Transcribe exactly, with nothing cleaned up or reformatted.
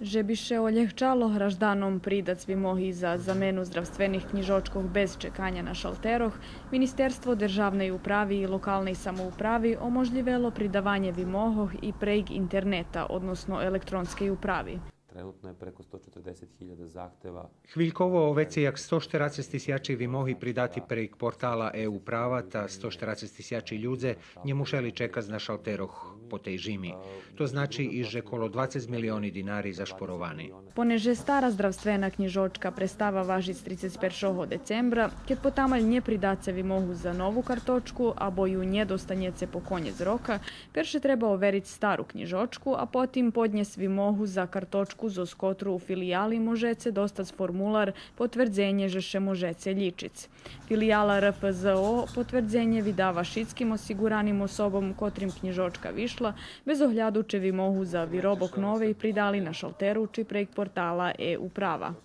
Же би ше олєгчало гражданом придац вимоги за замену здравствених кнїжочкох без чеканя на шалтерох, Министерство державней управи и локалней самоуправи оможлївело придаванє вимогох и прейґ интернета, односно електронскей управи. Trenutno je preko sto četrdeset hiljada zahteva. Хвильково вецей як сто штерацец тисячи вимоги придати прейґ портала е-управа, та сто штерацец тисячи людзе нє мушели чекац на шалтерох по тей жими. То значи и же коло двацец милиони динари зашпоровани. Понеже стара здравствена кнїжочка престава важиц трицец першого децембра, кед потамаль нє придаце вимогу за нову карточку або ю нє достанєце по конєц рока, перше треба овериц стару кнїжочку, а потим поднєсц вимогу за карточку зоз котру у филияли можеце достац формулар потвердзенє же ше можеце лїчиц. Филияла Р Ф З О потвердзенє видава шицким осиґураним особом котрим кнїжочка вишла, без огляду чи вимогу за виробок новей придали на шалтеру чи прейґ портала е-управа.